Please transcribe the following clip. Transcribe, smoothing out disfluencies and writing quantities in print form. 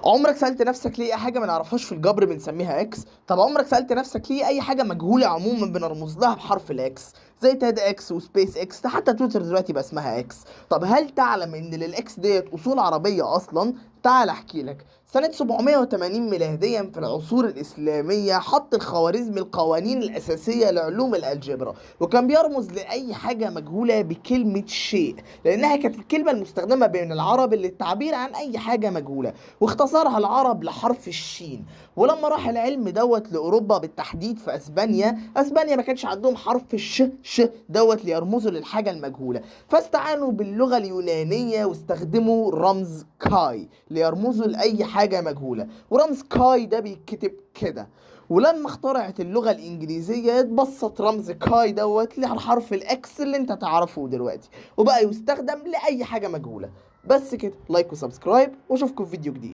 عمرك سألت نفسك ليه أي حاجة ما نعرفهاش في الجبر بنسميها X؟ طب عمرك سألت نفسك ليه أي حاجة مجهولة عموما بنرمز لها بحرف ال X؟ زي TEDx و SpaceX، ده حتى تويتر دلوقتي بقى اسمها X. طب هل تعلم إن لل X ديت أصول عربية أصلا؟ تعال أحكي لك. سنة 780 ميلاديا في العصور الإسلامية حط الخوارزمي القوانين الأساسية لعلوم الألجبرا، وكان بيرمز لأي حاجة مجهولة بكلمة شيء، لأنها كانت الكلمة المستخدمة بين العرب للتعبير عن أي حاجة مجهولة، واختصرها العرب لحرف الشين. ولما راح العلم دوت لأوروبا بالتحديد في أسبانيا، أسبانيا ما كانش عندهم حرف الش ش دوت ليرمزوا للحاجة المجهولة، فاستعانوا باللغة اليونانية واستخدموا رمز كاي ليرمزوا لأي حاجة مجهولة، ورمز كاي ده بيتكتب كده. ولما اخترعت اللغة الإنجليزية اتبسط رمز كاي دوت لحرف ال X اللي انت تعرفه دلوقتي، وبقى يستخدم لأي حاجة مجهولة. بس كده، like و subscribe، واشوفكم في فيديو جديد.